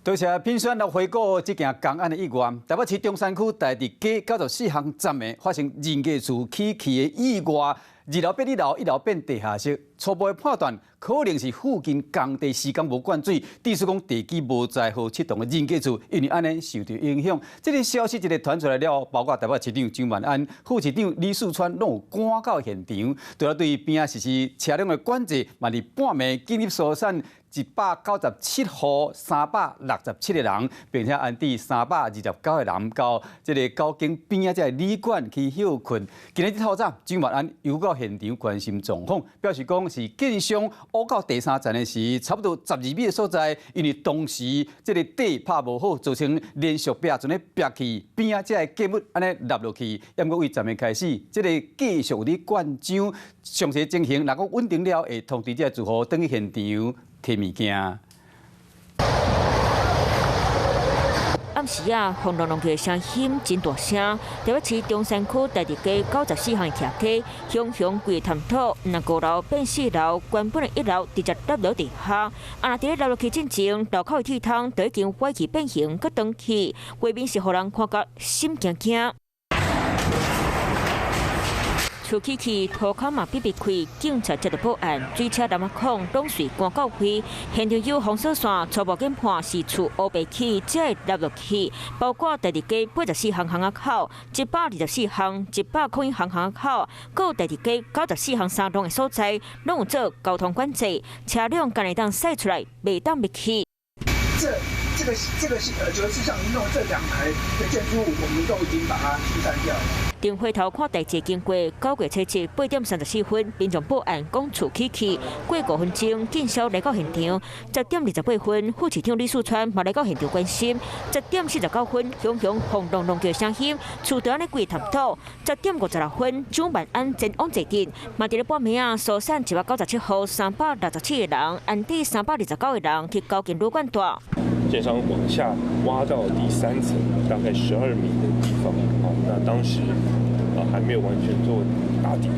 多謝品選來回顧這件工安的意外。台北市中山區大直街94巷站的發生人家厝起氣的意外，二樓變一樓，一樓變地下室。初步的判斷可能是附近工地施工無灌水，致使講地基無載荷啟動的人家厝，因為按呢受著影響。這個消息一个傳出來了，包括台北市長蔣萬安、副市長李四川攏有趕到現場，除了對邊仔實施車輛的管制，嘛佇半暝緊急疏散197戶367個人，並且安置329個人到這个九間邊仔這个旅館去歇睏。今日透早，蔣萬安又到現場關心狀況，表示講是建商挖到第三層的時，差不多12米的所在，因為當時這个地拍無好，造成連續壁陣咧壁去邊仔這个建物按呢落落去。毋過對昨暝開始，這个繼續有咧灌漿，詳細情形若講穩定了，會通知這個住戶轉去現場提物件。暗時啊，轟隆隆的聲音真大聲。台北市中山區大直街94巷的徛梯，雄雄規個土，那五樓變四樓，原本的一樓直接凹落地下。啊，若佇咧凹落去進前，樓口的鐵窗就已經歪去變形，閣斷去，畫面是予人看甲心驚驚。厝起去，塗跤嘛閉閉開，警察接到報案，水車湳仔孔攏隨趕到位。現場有封鎖線，初步研判是厝烏白起，才會凹落去。包括大直街84巷巷仔口、124巷、101巷巷仔口，閣有大直街94巷三弄的所在，攏有做交通管制，車輛干焦會當駛出來，袂當入去。這個就是像您弄這兩排的建築物，我們都已經把它疏散掉了。頂回頭看代誌經過，9月初7 8點34分，民眾報案講厝起氣，過5分鐘，警消來到現場。10點28分，副市長李四川嘛來到現場關心。10點49分，雄雄轟隆隆的聲音，厝就按呢規塌土。10點56分，蔣萬安前往坐鎮，嘛佇咧半暝仔疏散197戶367個人，安置329個人去九間旅館蹛。建商往下挖到第三層，大概12米的地方，那當時啊還沒有完全做打底，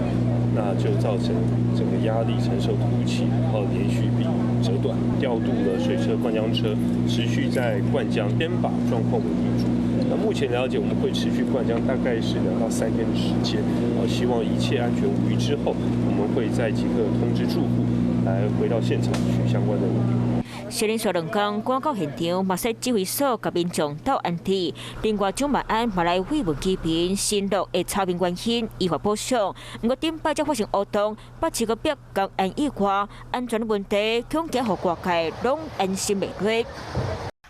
那就造成整個壓力承受凸起，然後連續壁折斷，調度了水車、灌漿車，持續在灌漿，先把狀況穩定住。那目前了解，我們會持續灌漿，大概是2到3天的時間，希望一切安全無虞之後，我們會再即刻通知住戶來回到現場取相關的物品。連續2工趕到現場，嘛設指揮所共民眾鬥安置。另外，蔣萬安嘛來慰問居民，承諾會查明原因，依法補償。毋過頂擺才發生烏洞，北市閣逼工安意外，安全問題恐驚予外界攏安心袂落。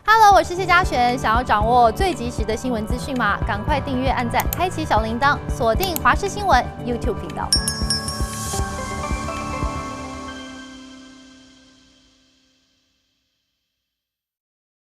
Hello，我是謝嘉璇，想要掌握最及時的新聞資訊嗎？趕快訂閱、按讚、開啟小鈴鐺，鎖定華視新聞 YouTube 頻道。